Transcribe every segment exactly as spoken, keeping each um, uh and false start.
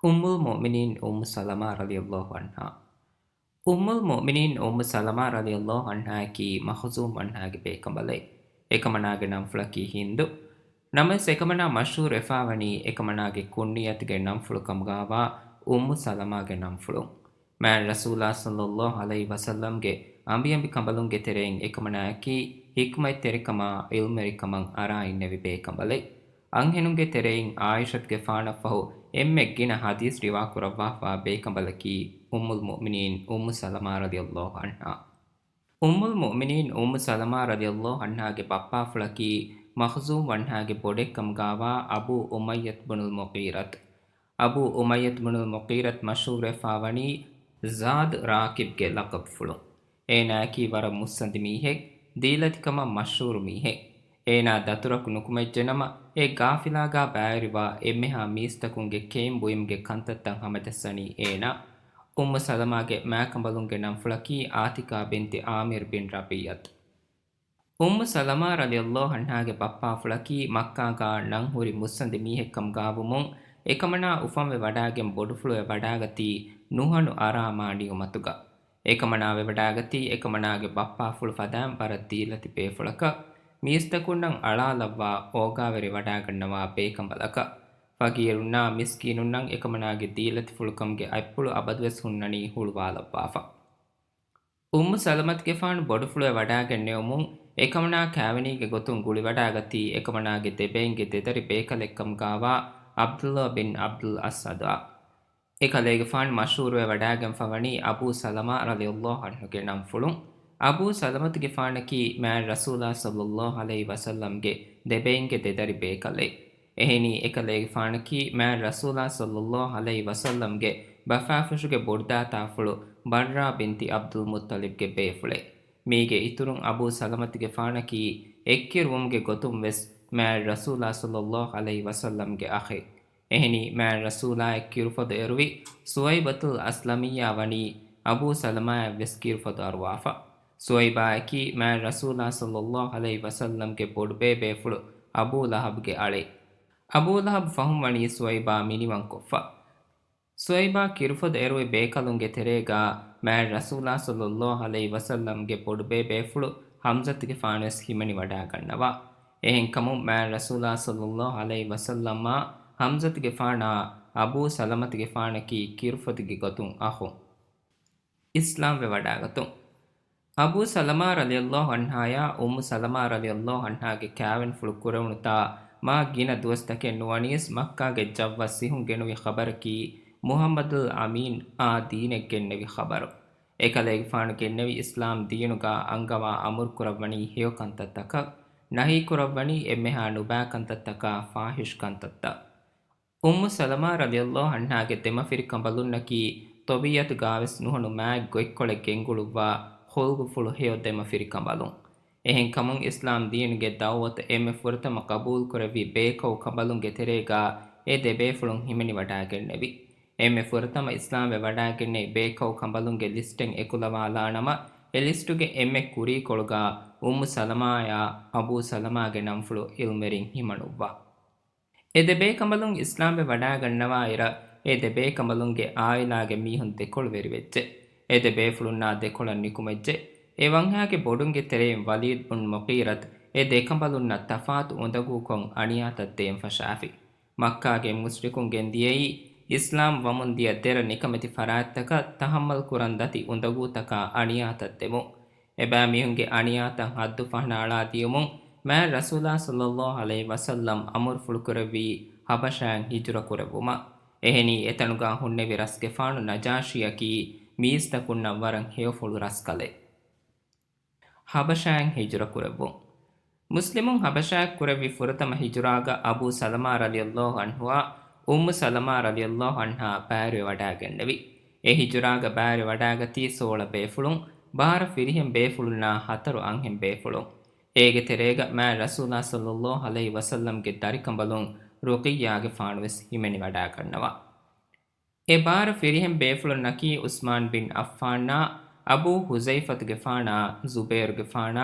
އުއްމުލް މުއުމިނީން އުއްމު ސަލަމާ ރަޟިޔަﷲ ޢަންހާ. އުއްމުލް މުއުމިނީން އުއްމު ސަލަމާ ރަޟިޔަﷲ ޢަންހާއަކީ މަޚްޒޫމް ވަންހާގެ ބޭކަނބަލެއް. އެކަމަނާގެ ނަންފުޅަކީ ހިންދު. ނަމަވެސް އެކަމަނާ މަޝްހޫރުވެފާވަނީ އެކަމަނާގެ ކުންނިޔަތުގެ ނަންފުޅު ކަމުގާވާ އުއްމު ސަލަމާގެ ނަންފުޅުން. މާތް ރަސޫލާ ޞައްލަﷲ ޢަލައިހި ވަސައްލަމްގެ އަނބިއަނބިކަނބަލުންގެ ތެރެއިން އެކަމަނާއަކީ ޙިކްމަތްތެރިކަމާ ޢިލްމުވެރިކަމަށް އަރާ އިންނެވި ބޭކަނބަލެއް. އަންހެނުންގެ ތެރެއިން ޢާއިޝަތުގެފާނަށްފަހު އެންމެ ގިނަ ޙަދީޘް ރިވާކުރައްވާފާ ބޭކަނބަލަކީ އުއްމުލް މުއުމިނީން އުއްމު ސަލަމާ ރަޟިޔަﷲ ޢަންހާ. އުއްމުލް މުއުމިނީން އުއްމު ސަލަމާ ރަޟިޔަﷲ ޢަންހާގެ ބައްޕާފުޅަކީ މަޚްޒޫމް ވަންހާގެ ބޮޑެއްކަމުގާވާ އަބޫ އުމައްޔަތު ބުނުލް މުޣީރަތު. އަބޫ އުމައްޔަތު ބުނުލް މުޣީރަތު މަޝްހޫރުވެފާވަނީ ޒާދު ރާކިބްގެ ލަޤަބުފުޅުން. އޭނާއަކީ ވަރަށް މުއްސަނދި މީހެއް، ދީލަތިކަމަށް މަޝްހޫރު މީހެއް. އޭނާ ދަތުރަކު ނުކުމެއްޖެނަމަ، އެ ގާފިލާގާ ބައިވެރިވާ އެންމެހާ މީސްތަކުންގެ ކެއިން ބުއިމުގެ ކަންތައްތައް ހަމަޖައްސަނީ އޭނާ. އުއްމު ސަލަމާގެ މާކަނބަލުންގެ ނަންފުޅަކީ އާތިޤާ ބިންތި ޢާމިރު ބިން ރަބީޢަތު. އުއްމު ސަލަމާ ރަޟިޔަﷲ ޢަންހާގެ ބައްޕާފުޅަކީ މައްކާގާ ނަން ހުރި މުއްސަނދި މީހެއްކަމުގާވުމުން، އެކަމަނާ އުފަންވެ ވަޑާގެން ބޮޑުފުޅުވެ ވަޑާގަތީ ނުހަނު އަރާމާ ނިޢުމަތުގަ. އެކަމަނާ ވެވަޑާގަތީ އެކަމަނާގެ ބައްޕާފުޅު ފަދައިން ވަރަށް ދީލަތި ބޭފުޅަކަށް، މީސްތަކުންނަށް އަޅާލައްވާ އޯގާވެރިވަޑާގަންނަވާ ބޭކަނބަލަކަށް. ފަގީރުންނާ މިސްކީނުންނަށް އެކަމަނާގެ ދީލަތިފުޅުކަމުގެ އަތްޕުޅު އަބަދުވެސް ހުންނަނީ ހުޅުވާލައްވާފަ. އުއްމު ސަލަމަތުގެފާނު ބޮޑުފުޅުވެ ވަޑާގެންނެވުމުން، އެކަމަނާ ކާވެނީގެ ގޮތުން ގުޅިވަޑާގަތީ އެކަމަނާގެ ދެބެއިންގެ ދެދަރި ބޭކަލެއްކަމުގާވާ ޢަބްދުﷲ ބިން ޢަބްދުލް އަސްޢަދާ. އެކަލޭގެފާނު މަޝްހޫރުވެ ވަޑާގެންފަވަނީ އަބޫ ސަލަމާ ރަޟިޔަﷲ ޢަންހުގެ ނަންފުޅުން. އަބޫ ސަލަމަތުގެފާނަކީ މާތް ރަސޫލާ ޞައްލަﷲ ޢަލައިހި ވަސައްލަމްގެ ދެބެއިންގެ ދެދަރި ބޭކަލެއް. އެހެނީ އެކަލޭގެފާނަކީ މާތް ރަސޫލާ ޞައްލަﷲ ޢަލައިހި ވަސައްލަމްގެ ބަފާފުށުގެ ބޮޑުދާތާފުޅު ބައްރާ ބިންތި ޢަބްދުލް މުއްޠަލިބްގެ ބޭފުޅެއް. މީގެ އިތުރުން އަބޫ ސަލަމަތުގެފާނަކީ އެއްކިރުވުމުގެ ގޮތުން ވެސް މާތް ރަސޫލާ ޞައްލަﷲ ޢަލައިހި ވަސައްލަމްގެ އަޚެއް. އެހެނީ މާތް ރަސޫލާއަށް ކިރުފޮދު އެރުވި ސުވައިބަތުލް އަސްލަމިއްޔާ ވަނީ އަބޫ ސަލަމާއަށް ވެސް ކިރުފޮދު އަރުވާފަ. ސުވައިބާއަކީ މާތް ރަސޫލާ ޞައްލަﷲ ޢަލައިހި ވަސައްލަމްގެ ބޮޑުބޭބޭފުޅު އަބޫ ލަހަބްގެ އަޅެއް. އަބޫ ލަހަބް ފަހުން ވަނީ ސުވައިބާ މިނިވަންކޮށްފަ. ސުވައިބާ ކިރުފޮދު އެރުވި ބޭކަލުންގެ ތެރޭގާ މާތް ރަސޫލާ ޞައްލަﷲ ޢަލައިހި ވަސައްލަމްގެ ބޮޑުބޭބޭފުޅު ޙަމްޒަތުގެފާނުވެސް ހިމެނިވަޑާގަންނަވާ. އެހެންކަމުން މާތް ރަސޫލާ ޞައްލަﷲ ޢަލައިހި ވަސައްލަމާ ޙަމްޒަތުގެފާނާ އަބޫ ސަލަމަތުގެފާނަކީ ކިރުފޮދުގެ ގޮތުން އަޚުން. އިސްލާމްވެ ވަޑާގަތުން. އަބޫ ސަލަމާ ރަޟިޔަﷲ ޢަންހާޔާ އުއްމު ސަލަމާ ރަޟިޔަﷲ ޢަންހާގެ ކާވެނިފުޅު ކުރެވުނުތާ މާ ގިނަ ދުވަސްތަކެއް ނުވަނީސް މައްކާގެ ޖައްވަށް ސިހުން ގެނުވި ޚަބަރަކީ މުޙައްމަދުލް އަމީން އާ ދީނެއް ގެންނެވި ޚަބަރު. އެކަލޭގެފާނު ގެންނެވި އިސްލާމް ދީނުގާ އަންގަވާ އަމުރު ކުރައްވަނީ ހެޔޮ ކަންތައްތަކަށް، ނަހީ ކުރައްވަނީ އެންމެހާ ނުބާ ކަންތައްތަކާ ފާޙިޝް ކަންތައްތައް. އުއްމު ސަލަމާ ރަޟިޔަﷲ ޢަންހާގެ ދެމަފިރިކަނބަލުންނަކީ ޠަބީޢަތުގާވެސް ނުހަނު މާތް ގޮތްކޮޅެއް ގެންގުޅުއްވާ ޚުލްޤުފުޅު ހެޔޮ ދެމަފިރިކަނބަލުން. އެހެންކަމުން އިސްލާމް ދީނުގެ ދަޢުވަތު އެންމެ ފުރަތަމަ ޤަބޫލުކުރެއްވި ބޭކައު ކަނބަލުންގެ ތެރޭގާ އެ ދެބޭފުޅުން ހިމެނިވަޑާގެންނެވި. އެންމެ ފުރަތަމަ އިސްލާމްވެ ވަޑާގެންނެވި ބޭކައު ކަނބަލުންގެ ލިސްޓެއް އެކުލަވާލާނަމަ، އެ ލިސްޓުގެ އެންމެ ކުރީކޮޅުގާ އުއްމު ސަލަމާޔާ އަބޫ ސަލަމާގެ ނަންފުޅު ޢިލްމުވެރިން ހިމަނުއްވާ. އެ ދެ ބޭކަނބަލުން އިސްލާމްވެ ވަޑާގަންނަވާއިރަށް، އެ ދެ ބޭކަނބަލުންގެ ޢާއިލާގެ މީހުން ދެކޮޅުވެރިވެއްޖެ. އެ ދެ ބޭފުޅުންނާ ދެކޮޅަށް ނިކުމެއްޖެ. އެ ވަންހާގެ ބޮޑުންގެ ތެރެއިން ވަލީދު ބުން މުޣީރަތު އެ ދެ ކަނބަލުންނަށް ތަފާތު އުނދަގޫކޮށް އަނިޔާތައް ދޭން ފަށާފި. މައްކާގެ މުޝްރިކުން ގެންދިޔައީ އިސްލާމް ވަމުން ދިޔަ ދެރަ ނިކަމެތި ފަރާތްތަކަށް ތަޙައްމަލް ކުރަން ދަތި އުނދަގޫތަކާ އަނިޔާތައް ދެމުން. އެބައިމީހުންގެ އަނިޔާތައް ހައްދު ފަހަނައަޅާ ދިޔުމުން މާތް ރަސޫލާ ޞައްލައްލާހު ޢަލައިހި ވަސައްލަމް އަމުރުފުޅުކުރެއްވީ ޙަބަޝާއަށް ހިޖުރަކުރެއްވުމަށް. އެހެނީ އެތަނުގާ ހުންނެވި ރަސްގެފާނު ނަޖާޝީއަކީ މީސްތަކުންނަށް ވަރަށް ހެޔޮފުޅު ރަސްކަލެއް. ޙަބަޝާއަށް ހިޖުރަކުރެއްވުން. މުސްލިމުން ޙަބަޝާއަށް ކުރެއްވި ފުރަތަމަ ހިޖުރާގަ އަބޫ ސަލަމާ ރަޟިޔައްލާހު ޢަންހުއާ އުއްމު ސަލަމާ ރަޟިޔައްލާހު ޢަންހާ ބައިވެރިވަޑާގެންނެވި. އެ ހިޖުރާގަ ބައިވެރިވަޑާގަތީ ސޯޅަ ބޭފުޅުން، ބާރަ ފިރިހެން ބޭފުޅުންނާ ހަތަރު އަންހެން ބޭފުޅުން. އޭގެ ތެރޭގަ މާތް ރަސޫލާ ޞައްލައްލާހު ޢަލައިހި ވަސައްލަމްގެ ދަރިކަނބަލުން ރުޤިއްޔާގެފާނުވެސް ހިމެނިވަޑާގަންނަވާ. އެ ބާރަ ފިރިހެން ބޭފުޅުންނަކީ ޢުސްމާން ބިން ޢައްފާންއާ، އަބޫ ޙުޛައިފަތުގެފާނާ، ޒުބައިރުގެފާނާ،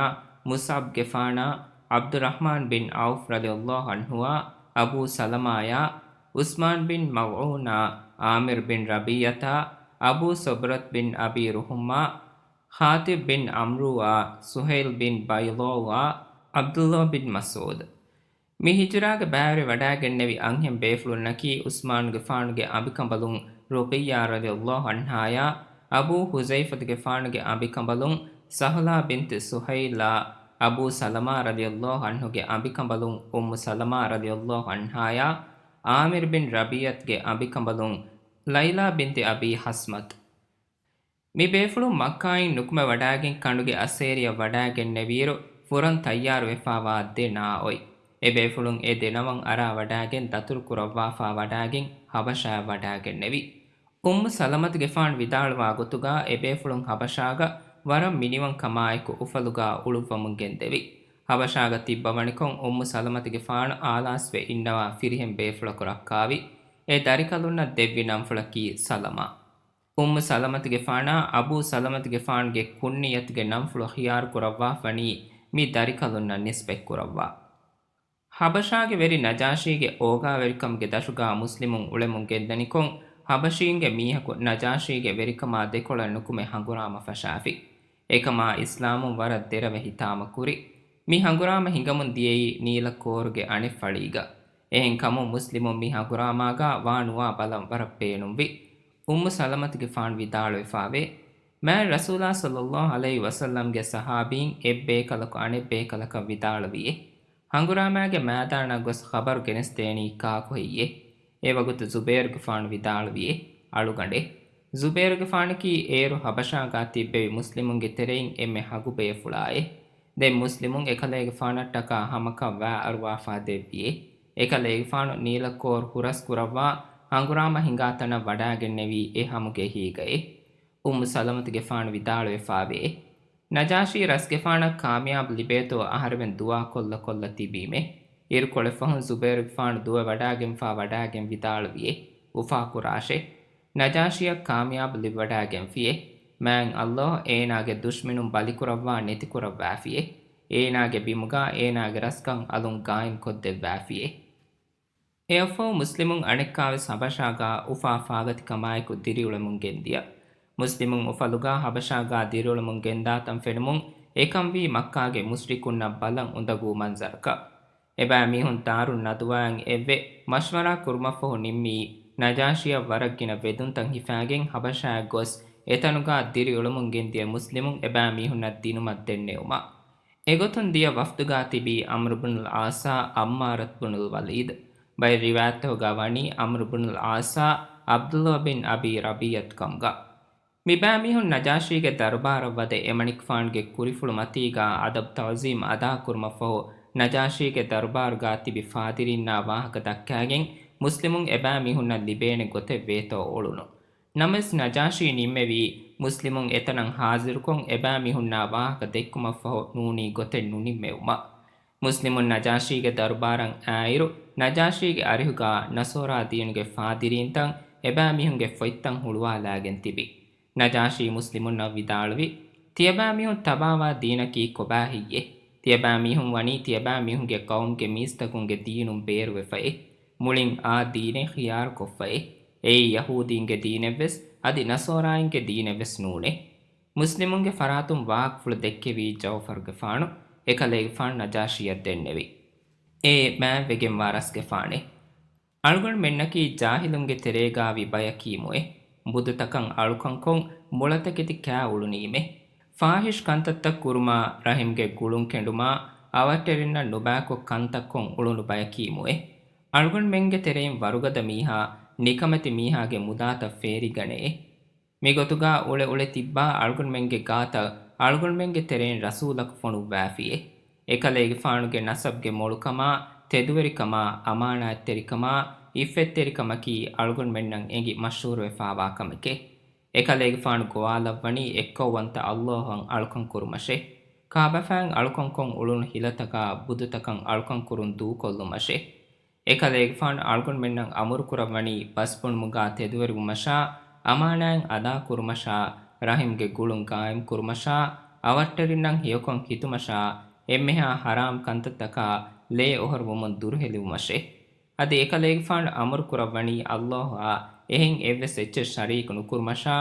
މުޞްޢަބްގެފާނާ، ޢަބްދުއްރަޙްމާން ބިން ޢައުފް ރަޟިޔައްލާހު ޢަންހުއާ، އަބޫ ސަލަމާޔާ، ޢުސްމާން ބިން މަޡްޢޫނާ، ޢާމިރު ބިން ރަބީޢަތާ، އަބޫ ޞަބްރަތު ބިން އަބީ ރުހުއްމާ، ޚާޠިބު ބިން ޢަމްރޫއާ، ސުހައިލް ބިން ބައިޟާއާ، ޢަބްދުﷲ ބިން މަސްޢޫދު. މި ހިޖުރާގެ ބައިވެރިވަޑައިގެންނެވި އަންހެން ބޭފުޅުންނަކީ ޢުސްމާނުގެފާނުގެ އަނބިކަނބަލުން ރުޤިއްޔާ ރަޟިޔަﷲ ޢަންހާޔާ، އަބޫ ޙުޛައިފަތުގެފާނުގެ އަނބިކަނބަލުން ސަހްލާ ބިންތު ސުހައިލާ، އަބޫ ސަލަމާ ރަޟިޔަﷲ ޢަންހުގެ އަނބިކަނބަލުން އުއްމު ސަލަމާ ރަޟިޔަﷲ ޢަންހާޔާ، ޢާމިރު ބިން ރަބީޢަތުގެ އަނބިކަނބަލުން ލައިލާ ބިންތު އަބީ ޙަސްމަތު. މި ބޭފުޅުން މައްކާއިން ނުކުމެވަޑައިގެން ކަނޑުގެ އައްސޭރިއަށް ވަޑައިގެންނެވިއިރު، ފުރަން ތައްޔާރުވެފާވާ ދެ ނާއޮތް. އެ ބޭފުޅުން އެ ދެ ނަވަން އަރާ ވަޑައިގެން ދަތުރު ކުރައްވާފާ ވަޑައިގެން ޙަބަޝާއަށް ވަޑައިގެންނެވި. އުއްމު ސަލަމަތުގެފާނު ވިދާޅުވާ ގޮތުގަ އެ ބޭފުޅުން ޙަބަޝާގަ ވަރަށް މިނިވަން ކަމާއެކު އުފަލުގަ އުޅުއްވަމުން ގެންދެވި. ޙަބަޝާގަ ތިއްބަވަނިކޮށް އުއްމު ސަލަމަތުގެފާނު އާލާސްވެ އިންނަވާ ފިރިހެން ބޭފުޅަކު ރައްކާވި. އެ ދަރިކަލުންނަށް ދެއްވި ނަންފުޅަކީ ސަލަމާ. އުއްމު ސަލަމަތުގެފާނާ އަބޫ ސަލަމަތުގެފާނުގެ ކުންނިޔަތުގެ ނަންފުޅު ޚިޔާރު ކުރައްވާފަނީ މި ދަރިކަލުންނަށް ނިސްބަތް ކުރައްވާ. ޙަބަޝާގެ ވެރި ނަޖާޝީގެ އޯގާވެރިކަމުގެ ދަށުގާ މުސްލިމުން އުޅެމުން ގެންދަނިކޮށް، ޙަބަޝީންގެ މީހަކު ނަޖާޝީގެ ވެރިކަމާ ދެކޮޅަށް ނުކުމެ ހަނގުރާމަ ފަށާފި. އެކަމާ އިސްލާމުން ވަރަށް ދެރަވެ ހިތާމަ ކުރި. މި ހަނގުރާމަ ހިނގަމުން ދިޔައީ ނީލަ ކޯރުގެ އަނެއް ފަޅީގަ. އެހެން ކަމުން މުސްލިމުން މި ހަނގުރާމާގާ ވާ ނުވާ ބަލަން ވަރަށް ބޭނުންވި. އުއްމު ސަލަމަތުގެފާނު ވިދާޅުވެފާވޭ، މާތް ރަސޫލާ ޞައްލައްލާހު ޢަލައިހި ވަސައްލަމްގެ ޞަޙާބީން އެއްބޭކަލަކު އަނެއްބޭކަލަކަށް ވިދާޅުވިއޭ، ހަނގުރާމާގެ މައިދާނަށް ގޮސް ޚަބަރު ގެނެސްދޭނީ ކާކު ހެއްޔޭ؟ އެވަގުތު ޒުބޭރުގެފާނު ވިދާޅުވިއޭ، އަޅުގަނޑޭ. ޒުބޭރުގެފާނަކީ އޭރު ޙަބަޝާގާ ތިއްބެވި މުސްލިމުންގެ ތެރެއިން އެންމެ ހަގު ބަޔަށް ފުޅާއޭ. ދެން މުސްލިމުން އެކަލޭގެފާނަށްޓަކާ ހަމަކަށް ވާ އަރުވާފާ ދެއްވިއޭ. އެކަލޭގެފާނު ނީލަ ކޯރު ހުރަސް ކުރައްވާ ހަނގުރާމަ ހިނގާ ތަނަށް ވަޑާގެންނެވީ އެ ހަމުގެ އެހީގައޭ. އުއްމު ސަލަމަތުގެފާނު ވިދާޅުވެފާވޭ، ނަޖާޝީ ރަސްގެފާނަށް ކާމިޔާބު ލިބޭތޯ އަހަރެމެން ދުޢާ ކޮށްލަ ކޮށްލަ ތިބީމޭ. އިރުކޮޅެއް ފަހުން ޒުބޭރުގެފާނު ދުވެ ވަޑާގެންފާ ވަޑާގެން ވިދާޅުވިއޭ، އުފާކުރާށޭ. ނަޖާޝީއަށް ކާމިޔާބު ލިބިވަޑާގެންފިއޭ. މާތް ﷲ އޭނާގެ ދުޝްމަނުން ބަލިކުރައްވާ ނެތިކުރައްވާފިއޭ. އޭނާގެ ބިމުގާ އޭނާގެ ރަސްކަން އަލުން ގާއިމްކޮށްދެއްވާފިއޭ. އެއަށްފަހު މުސްލިމުން އަނެއްކާވެސް ޙަބަޝާގާ އުފާ ފާގަތިކަމާއެކު ދިރިއުޅެމުން ގެންދިޔަ. މުސްލިމުން އުފަލުގާ ޙަބަޝާގާ ދިރިއުޅެމުން ގެންދާތަން ފެނުމުން އެކަންވީ މައްކާގެ މުޝްރިކުންނަށް ބަލަން އުނދަގޫ މަންޒަރަކަށް. އެބައިމީހުން ދާރުން ނަދުވާއިން އެއްވެ މަޝްވަރާ ކުރުމަށްފަހު ނިންމީ، ނަޖާޝީއަށް ވަރަށް ގިނަ ވެދުންތައް ހިފާގެން ޙަބަޝާއަށް ގޮސް އެތަނުގާ ދިރިއުޅެމުން ގެންދިޔަ މުސްލިމުން އެބައިމީހުންނަށް ދިނުމަށް ދެންނެވުމަށް. އެގޮތުން ދިޔަ ވަފްދުގާ ތިބީ ޢަމްރު ބުނުލް ޢާޞާ، ޢައްމާރަތު ބުނުލް ވަލީދު. ބައެއް ރިވާޔަތްތަކުގާ ވަނީ ޢަމްރު ބުނުލް ޢާޞާ، ޢަބްދުﷲ ބިން އަބީ ރަބީޢަތު ކަމުގަ. މިބައިމީހުން ނަޖާޝީގެ ދަރުބާރަށް ވަދެ އެމަނިކުފާނުގެ ކުރިފުޅު މަތީގާ އަދަބު ތަޢުޒީމް އަދާކުރުމަށްފަހު ނަޖާޝީގެ ދަރުބާރުގާ ތިބި ފާދިރީންނާ ވާހަކަ ދައްކާގެން މުސްލިމުން އެބައިމީހުންނަށް ލިބޭނެ ގޮތެއް ވޭތޯ އުޅުނު. ނަމަވެސް ނަޖާޝީ ނިންމެވީ، މުސްލިމުން އެތަނަށް ހާޒިރުކޮށް އެބައިމީހުންނާ ވާހަކަ ދެއްކުމަށްފަހު ނޫނީ ގޮތެއް ނުނިންމެވުމަށް. މުސްލިމުން ނަޖާޝީގެ ދަރުބާރަށް އާއިރު، ނަޖާޝީގެ އަރިހުގާ ނަޞާރާ ދީނުގެ ފާދިރީންތައް އެބައިމީހުންގެ ފޮތްތައް ހުޅުވާލާގެން ތިބި. ނަޖާޝީ މުސްލިމުންނަށް ވިދާޅުވި، ތިޔަބައިމީހުން ތަބާވާ ދީނަކީ ކޮބާ ހެއްޔޭ؟ ތިޔަބައިމީހުން ވަނީ ތިޔަބައިމީހުންގެ ޤައުމުގެ މީސްތަކުންގެ ދީނުން ބޭރުވެފައޭ. މުޅިން އާ ދީނެއް ޚިޔާރުކޮށްފައޭ. އެއީ ޔަހޫދީންގެ ދީނެއްވެސް، އަދި ނަޞާރާއިންގެ ދީނެއްވެސް ނޫނޭ. މުސްލިމުންގެ ފަރާތުން ވާހަކަފުޅު ދެއްކެވީ ޖައުފަރުގެފާނު، އެކަލޭގެފާނު ނަޖާޝީއަށް ދެންނެވި. އޭ މާތްވެގެންވާ ރަސްގެފާނޭ! އަޅުގަނޑުމެންނަކީ ޖާހިލުންގެ ތެރޭގާވި ބަޔަކީމުއޭ. ބުދުތަކަށް އަޅުކަންކޮށް، މުޅަތަކެތި ކާ އުޅުނީމޭ. ފާޙިޝް ކަންތައްތައް ކުރުމާ، ރަޙިމްގެ ގުޅުން ކެނޑުމާ، އަވަށްޓެރިންނަށް ނުބައިކޮށް ކަންތައްކޮށް އުޅުނު ބަޔަކީމުއޭ. އަޅުގަނޑުމެންގެ ތެރެއިން ވަރުގަދަ މީހާ، ނިކަމެތި މީހާގެ މުދާތައް ފޭރިގަނެއޭ. މިގޮތުގާ އުޅެ އުޅެ ތިއްބާ އަޅުގަނޑުމެންގެ ގާތަށް އަޅުގަނޑުމެންގެ ތެރެއިން ރަސޫލަކު ފޮނުއްވާފިއޭ. އެކަލޭގެފާނުގެ ނަސަބްގެ މޮޅުކަމާ، ތެދުވެރިކަމާ، އަމާނާތްތެރިކަމާ، އިއްފަތްތެރިކަމަކީ އަޅުގަނޑުމެންނަށް އެނގި މަޝްހޫރުވެފާވާ ކަމެކޭ. އެކަލޭގެފާނު ގޮވާލައްވަނީ އެއްކައުވަންތަ ﷲ އަށް އަޅުކަން ކުރުމަށޭ. ކާބަފައިން އަޅުކަންކޮށް އުޅުނު ހިލަތަކާ ބުދުތަކަށް އަޅުކަން ކުރުން ދޫކޮށްލުމަށޭ. އެކަލޭގެފާނު އަޅުގަނޑުމެންނަށް އަމުރުކުރައްވަނީ ބަސްބުނުމުގާ ތެދުވެރިވުމަށާ، އަމާނާތް އަދާކުރުމަށާ، ރަޙިމްގެ ގުޅުން ގާއިމްކުރުމަށާ، އަވަށްޓެރިންނަށް ހެޔޮކޮށް ހިތުމަށާ، އެންމެހާ ޙަރާމް ކަންތައްތަކާ ލޭ އޮހޮރުވުމުން ދުރުހެލިވުމަށޭ. އަދި އެކަލޭގެފާނު އަމުރުކުރައްވަނީ ﷲ އާ އެހެން އެއްވެސް އެއްޗެއް ޝަރީކު ނުކުރުމަށާ،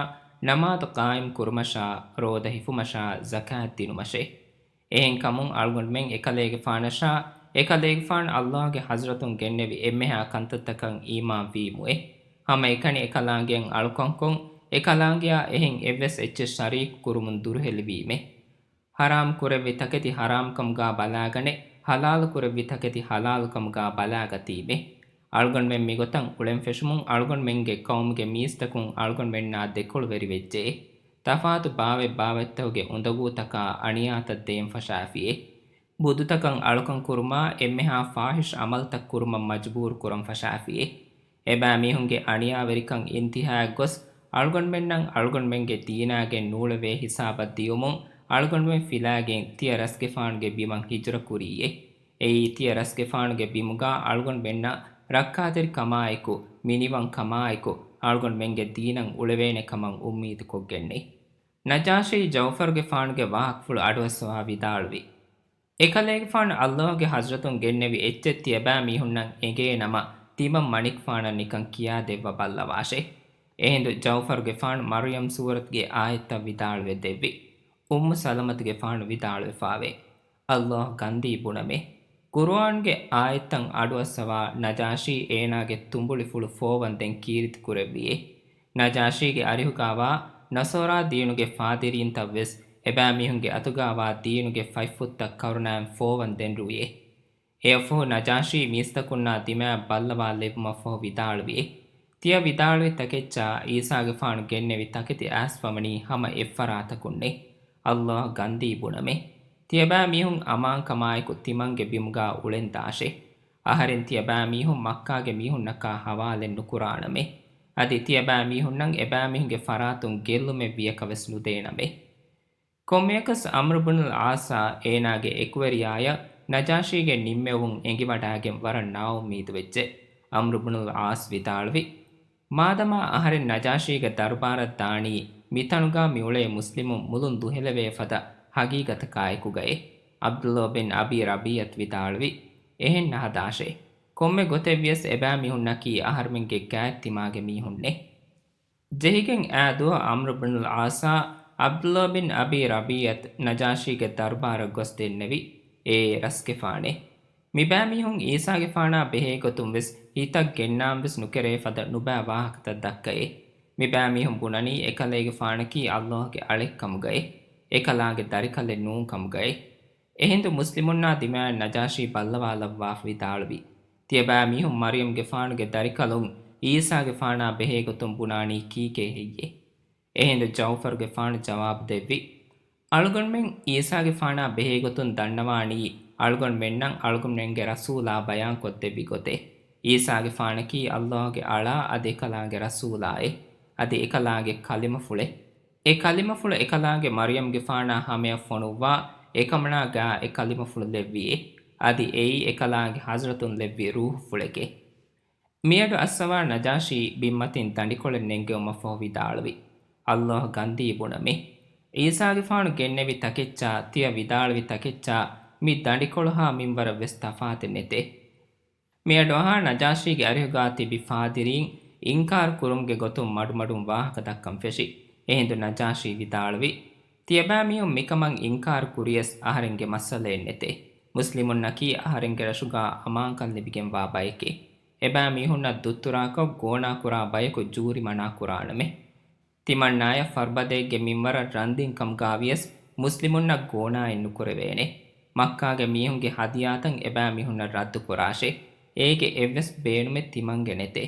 ނަމާދު ޤާއިމް ކުރުމަށާ، ރޯދަ ހިފުމަށާ، ޒަކާތް ދިނުމަށޭ. އެހެންކަމުން އަޅުގަނޑުމެން އެކަލޭގެފާނަށާ، އެކަލޭގެފާނު ﷲ ގެ ޙަޟްރަތުން ގެންނެވި އެންމެހާ ކަންތައްތަކަށް އީމާން ވީމުއޭ. ހަމައެކަނި އެކަލާނގެއަށް އަޅުކަންކޮށް، އެކަލާނގެއާ އެހެން އެއްވެސް އެއްޗެއް ޝަރީކު ކުރުމުން ދުރުހެލިވީމޭ. ޙަރާމް ކުރެއްވި ތަކެތި ޙަރާމްކަމުގާ ބަލާގަނެ، ޙަލާލު ކުރެއްވި ތަކެތި ޙަލާލުކަމުގާ ބަލާގަތީމޭ. އަޅުގަނޑުމެން މިގޮތަށް އުޅެން ފެށުމުން އަޅުގަނޑުމެންގެ ޤައުމުގެ މީސްތަކުން އަޅުގަނޑުމެންނާ ދެކޮޅުވެރިވެއްޖެ. ތަފާތު ބާވަތް ބާވަތްތަކުގެ އުނދަގޫތަކާ އަނިޔާތައް ދޭން ފަށާފިއޭ. ބުދުތަކަށް އަޅުކަން ކުރުމާ، އެންމެހާ ފާޙިޝް ޢަމަލުތައް ކުރުމަށް މަޖުބޫރު ކުރަން ފަށާފިއޭ. އެބައިމީހުންގެ އަނިޔާވެރިކަން އިންތިހާއަށް ގޮސް، އަޅުގަނޑުމެންނަށް އަޅުގަނޑުމެންގެ ދީނާގެން ނޫޅެވޭ ހިސާބަށް ދިޔުމުން، އަޅުގަނޑުމެން ފިލާގެން ތިޔަ ރަސްގެފާނުގެ ބިމަށް ހިޖުރަ ކުރީއޭ. އެއީ ތިޔަ ރަސްގެފާނުގެ ބިމުގާ އަޅުގަނޑުމެންނަށް ރައްކާތެރިކަމާއެކު، މިނިވަންކަމާއެކު، އަޅުގަނޑުމެންގެ ދީނަށް އުޅެވޭނެ ކަމަށް އުއްމީދުކޮށްގެންނޭ. ނަޖާޝީ ޖައުފަރުގެފާނުގެ ވާހަކަފުޅު އަޑުއައްސަވާ ވިދާޅުވި. އެކަލޭގެފާނު ﷲ ގެ ޙަޟްރަތުން ގެންނެވި އެއްޗެއް ތިޔަބައިމީހުންނަށް އެނގޭނަމަ، ތިމަން މަނިކުފާނަށް ނިކަން ކިޔާދެއްވަ ބައްލަވާށޭ. އެހިނދު ޖައުފަރުގެފާނު މަރްޔަމް ސޫރަތުގެ އާޔަތްތައް ވިދާޅުވެދެއްވި. އުއްމު ސަލަމަތުގެފާނު ވިދާޅުވެފާވޭ. ﷲ ގަންދީ ބުނަމޭ. ޤުރުއާންގެ އާޔަތްތައް އަޑުއައްސަވާ ނަޖާޝީ އޭނާގެ ތުނބުޅިފުޅު ފޯވަންދެން ކީރިތި ކުރެއްވިއޭ. ނަޖާޝީގެ އަރިހުގާވާ ނަޞާރާ ދީނުގެ ފާދިރީންތައް ވެސް އެބައިމީހުންގެ އަތުގާވާ ދީނުގެ ފަތްފުށްތައް ކަރުނާއިން ފޯވަން ދެން ރުއިއޭ. އެއަށްފަހު ނަޖާޝީ މީސްތަކުންނާ ދިމާއަށް ބައްލަވާލެއްވުމަށްފަހު ވިދާޅުވިއޭ. ތިޔަ ވިދާޅުވި ތަކެއްޗާ އީސާގެފާނު ގެންނެވި ތަކެތި އައިސްފަވަނީ ހަމަ އެއްފަރާތަކުންނޭ. ﷲ ގަންދީ ބުނަމޭ. ތިޔަބައިމީހުން އަމާންކަމާއެކު ތިމަންގެ ބިމުގާ އުޅެންދާށޭ. އަހަރެން ތިޔަބައިމީހުން މައްކާގެ މީހުންނަކާ ހަވާލެއް ނުކުރާނަމޭ. އަދި ތިޔަބައިމީހުންނަށް އެބައިމީހުންގެ ފަރާތުން ގެއްލުމެއް ވިޔަކަވެސް ނުދޭނަމޭ. ކޮންމެއަކަސް އަމްރު ބުނުލް ޢާޞާ އޭނާގެ އެކުވެރިޔާޔަށް ނަޖާޝީގެ ނިންމެވުން އެނގިވަޑާގެން ވަރަށް ނާއުއްމީދުވެއްޖެ. އަމްރު ބުނުލް ޢާޞް ވިދާޅުވި، މާދަމާ އަހަރެން ނަޖާޝީގެ ދަރުބާރަށް ދާނީ، މިތަނުގާ މިއުޅޭ މުސްލިމުން މުލުން ދުހެލެވޭ ފަދަ ޙަޤީޤަތަކާއެކުގައޭ. ޢަބްދުﷲ ބިން އަބީ ރަބީޢަތު ވިދާޅުވި، އެހެން ނަހަދާށޭ. ކޮންމެ ގޮތެއްވިޔަސް އެބައިމީހުންނަކީ އަހަރުމެންގެ ގާތް ތިމާގެ މީހުންނޭ. ޖެހިގެން އާ ދުވަހު ޢަމްރު ބިނުލް ޢާޞާ ޢަބްދުﷲ ބިން އަބީ ރަބީޢަތު ނަޖާޝީގެ ދަރުބާރަށް ގޮސް ދެންނެވި، އޭ ރަސްގެފާނޭ! މިބައިމީހުން ޢީސާގެފާނާ ބެހޭގޮތުން ވެސް ހިތަށް ގެންނާން ވެސް ނުކެރޭ ފަދަ ނުބައި ވާހަކަތައް ދައްކައޭ. މިބައިމީހުން ބުނަނީ އެކަލޭގެފާނަކީ ﷲ ގެ އަޅެއްކަމުގައޭ، އެކަލާނގެ ދަރިކަލެއް ނޫން ކަމުގައޭ. އެހިނދު މުސްލިމުންނާ ދިމާއަށް ނަޖާޝީ ބައްލަވާލައްވާފަ ވިދާޅުވި، ތިޔަބައިމީހުން މަރްޔަމްގެފާނުގެ ދަރިކަލުން ޢީސާގެފާނާ ބެހޭގޮތުން ބުނާނީ ކީކޭ ހެއްޔޭ؟ އެހިނދު ޖައުފަރުގެފާނު ޖަވާބު ދެއްވި، އަޅުގަނޑުމެން ޢީސާގެފާނާ ބެހޭގޮތުން ދަންނަވާނީ އަޅުގަނޑުމެންނަށް އަޅުގަނޑުމެންގެ ރަސޫލާ ބަޔާންކޮށްދެއްވި ގޮތޭ. ޢީސާގެފާނަކީ ﷲ ގެ އަޅާ އަދި އެކަލާނގެ ރަސޫލާއޭ. އަދި އެކަލާނގެ ކަލިމަފުޅޭ. އެ ކަލިމަފުޅު އެކަލާނގެ މަރްޔަމްގެފާނާ ހަމަޔަށް ފޮނުއްވާ، އެކަމަނާ ގާ އެ ކަލިމަފުޅު ލެއްވިއޭ. އަދި އެއީ އެކަލާނގެ ޙަޟްރަތުން ލެއްވި ރޫޙުފުޅެކޭ. މިއަޑު އައްސަވާ ނަޖާޝީ ބިންމަތިން ދަނޑިކޮޅެއް ނެންގެވުމަށްފަހު ވިދާޅުވި، ﷲ ގަންދީ ބުނަމޭ! ޢީސާގެފާނު ގެންނެވި ތަކެއްޗާ ތިޔަ ވިދާޅުވި ތަކެއްޗާ މި ދަނޑިކޮޅުހާ މިންވަރަށް ވެސް ތަފާތެއް ނެތޭ. މިއަޑުއަހާ ނަޖާޝީގެ އަރިހުގާ ތިބި ފާދިރީން އިންކާރު ކުރުމުގެ ގޮތުން މަޑުމަޑުން ވާހަކަ ދައްކަން ފެށި. އެހިނދު ނަޖާޝީ ވިދާޅުވި، ތިޔަބައިމީހުން މިކަމަށް އިންކާރު ކުރިޔަސް އަހަރެންގެ މައްސަލައެއް ނެތޭ. މުސްލިމުންނަކީ އަހަރެންގެ ރަށުގާ އަމާންކަން ލިބިގެންވާ ބައެކޭ. އެބައިމީހުންނަށް ދުއްތުރާކޮށް ގޯނާކުރާ ބަޔަކު ޖޫރިމަނާ ކުރާނަމޭ. ތިމަންނާޔަށް ފަރުބަދައެއްގެ މިންވަރަށް ރަންދިން ކަމުގާވިޔަސް މުސްލިމުންނަށް ގޯނާއެއް ނުކުރެވޭނެ. މައްކާގެ މީހުންގެ ހަދިޔާތައް އެބައިމީހުންނަށް ރައްދުކުރާށޭ. އޭގެ އެއްވެސް ބޭނުމެއް ތިމަންގެ ނެތޭ.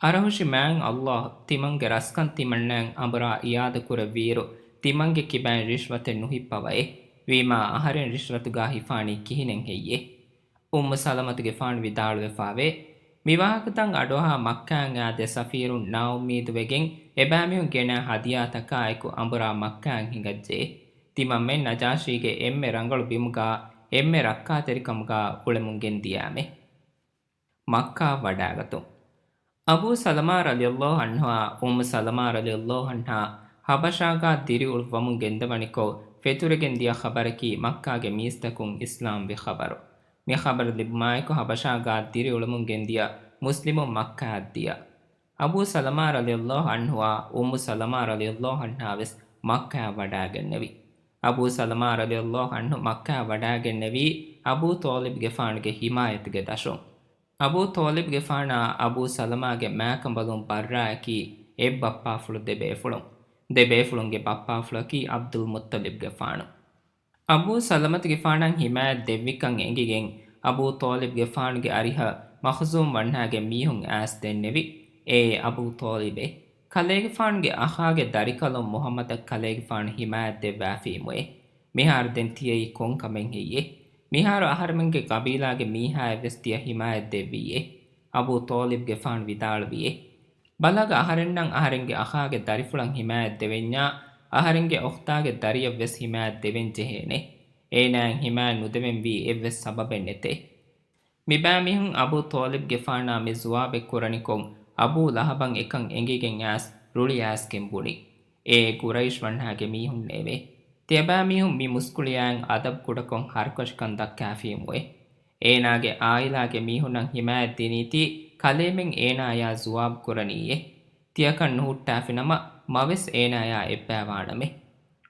އަރަހުށި މާތް ﷲ ތިމަންގެ ރަސްކަން ތިމަންނައަށް އަނބުރާ އިއާދަކުރެއްވިއިރު، ތިމަންގެ ކިބައިން ރިޝްވަތެއް ނުހިއްޕަވައޭ. ވީމާ އަހަރެން ރިޝްވަތުގާ ހިފާނީ ކިހިނެއް ހެއްޔޭ؟ އުއްމު ސަލަމަތުގެފާނު ވިދާޅުވެފާވޭ، މިވާހަކަތައް އަޑުއަހާ މައްކާއަށް އާ ދެ ސަފީރުން ނާއުއްމީދުވެގެން އެބައިމީހުން ގެނައި ހަދިޔާތަކާއެކު އަނބުރާ މައްކާއަށް ހިނގައްޖެ. ތިމަންމެން ނަޖާޝީގެ އެންމެ ރަނގަޅު ބިމުގާ އެންމެ ރައްކާތެރިކަމުގާ އުޅެމުން ގެންދިޔާމެ. މައްކާ ވަޑާގަތުން. އަބޫ ސަލަމާ ރަޟިޔަﷲ ޢަންހުއާ އުއްމު ސަލަމާ ރަޟިޔަﷲ ޢަންހާ ޙަބަޝާގާ ދިރިއުޅުއްވަމުން ގެންދަވަނިކޮށް، ފެތުރެގެން ދިޔަ ޚަބަރަކީ މައްކާގެ މީސްތަކުން އިސްލާމްވި ޚަބަރު. މި ޚަބަރު ލިބުމާއެކު ޙަބަޝާގާ ދިރިއުޅެމުން ގެންދިޔަ މުސްލިމުން މައްކާއަށް ދިޔަ. އަބޫ ސަލަމާ ރަޟިޔަﷲ ޢަންހުއާ އުއްމު ސަލަމާ ރަޟިޔަﷲ ޢަންހާ ވެސް މައްކާއަށް ވަޑާގެންނެވި. އަބޫ ސަލަމާ ރަޟިޔަﷲ ޢަންހު މައްކާއަށް ވަޑާގެންނެވީ އަބޫ ޠާލިބުގެފާނުގެ ޙިމާޔަތުގެ ދަށުން. އަބޫ ޠާލިބުގެފާނާ އަބޫ ސަލަމާގެ މާކަނބަލުން ބައްރާއަކީ އެއްބައްޕާފުޅު ދެބޭފުޅުން. ދެބޭފުޅުންގެ ބައްޕާފުޅަކީ ޢަބްދުލް މުއްޠަލިބުގެފާނު. އަބޫ ސަލަމަތުގެފާނަށް ޙިމާޔަތް ދެއްވިކަން އެނގިގެން، އަބޫ ޠާލިބުގެފާނުގެ އަރިހަށް މަޚްޒޫމް ވަންހާގެ މީހުން އައިސް ދެންނެވި، އޭ އަބޫ ޠާލިބޭ! ކަލޭގެފާނުގެ އަޚާގެ ދަރިކަލުން މުޙައްމަދަށް ކަލޭގެފާނު ޙިމާޔަތް ދެއްވާފީމުއޭ. މިހާރު ދެން ތިޔައީ ކޮން ކަމެއް ހެއްޔޭ؟ މިހާރު އަހަރެމެންގެ ޤަބީލާގެ މީހާއަށް ވެސް ތިޔަ ޙިމާޔަތް ދެއްވީއޭ. އަބޫ ޠާލިބުގެފާނު ވިދާޅުވިއޭ. ބަލަގަ އަހަރެންނަށް އަހަރެންގެ އަޚާގެ ދަރިފުޅަށް ޙިމާޔަތް ދެވެންޏާ، އަހަރެންގެ އުޚްތާގެ ދަރިއަށް ވެސް ޙިމާޔަތް ދެވެން ޖެހޭނެ. އޭނާއަށް ޙިމާޔަތް ނުދެވެންވީ އެއްވެސް ސަބަބެއް ނެތޭ. މިބައިމީހުން އަބޫ ޠާލިބުގެފާނާ މި ޖުވާބެއް ކުރަނިކޮށް، އަބޫ ލަހަބަށް އެކަން އެނގިގެން އައިސް ރުޅި އައިސްގެން ބުނި. އޭ ޤުރައިޝް ވަންހާގެ މީހުންނޭވެ! ތިޔަބައިމީހުން މި މުސްކުޅިޔާއިން އަދަބު ކުޑަކޮށް ހަރުކަށިކަން ދައްކާފީމުއޭ. އޭނާގެ އާއިލާގެ މީހުންނަށް ޙިމާޔަތް ދިނީތީ ކަލޭމެން އޭނާޔާ ޖުވާބު ކުރަނީއޭ. ތިޔަކަން ނުހުއްޓާފިނަމަ، މަވެސް އޭނާޔާ އެއްބައިވާނަމޭ.